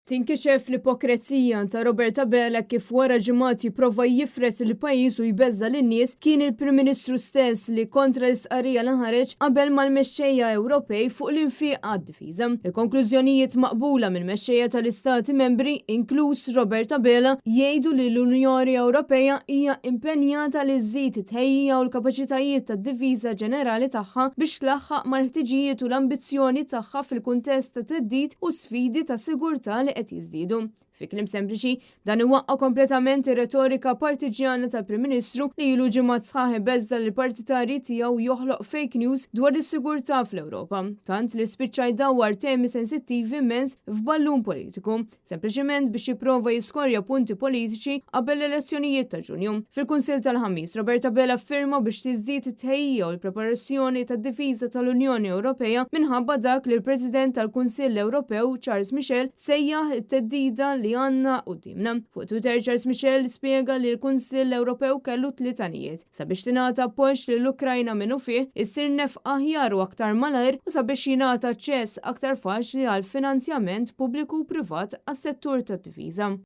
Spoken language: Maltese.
Tinkixef l-ipokrezija ta' Robert Abela kif wara ġimgħat jipprova jifred il-pajjiż u jbeżża' lin-nies, kien il-Prim Ministru stess li kontra l-istqarrija li ħareġ qabel mal-mexxejja Ewropej fuq l-infiq għad-difiża. Il-konklużjonijiet maqbula mill-mexxejja tal-istati membri, inkluż Robert Abela, jgħidu li l-Unjoni Ewropea hija impenjata li żżid it-tħejjija u l-kapaċitajiet tad-difiża ġenerali tagħha biex tlaħħaq mal-ħtiġijiet u l-ambizzjoni tagħha fil-kuntest ta' theddid u sfidi ta' sigurtà li qed jiżdiedu. Fi kliem sempliċi, dan iwaqqa' kompletament ir-retorika partiġjana tal-Prim Ministru li ilu ġimgħat sħaħ ibeżża' lill-partitarji tiegħu joħloq fake news dwar is-sigurtà fl-Ewropa, tant li spiċċa jdawwar temi sensittivi immens f'ballun politiku, sempliċiment biex jipprova jiskorja punti politiċi qabel l-elezzjonijiet ta' Ġunju. Fil-Kunsill tal-Ħamis, Robert Abela ffirma biex tiżdied it-tħejjija u l-preparazzjoni tad-difiża tal-Unjoni Ewropea minħabba dak li l-President tal-Kunsill Ewropew Charles Michel sejjaħ it-theddida li għandna quddiemna. Fuq Twitter Charles Michel spjega li l-Kunsill Ewropew kellu tliet għanijiet, sabiex tingħata appoġġ lill-Ukrajna minnufih, issir nefqa aħjar u aktar malajr u sabiex jingħata aċċess aktar faċli għal finanzjament pubbliku u privat għas-settur tad-difiża.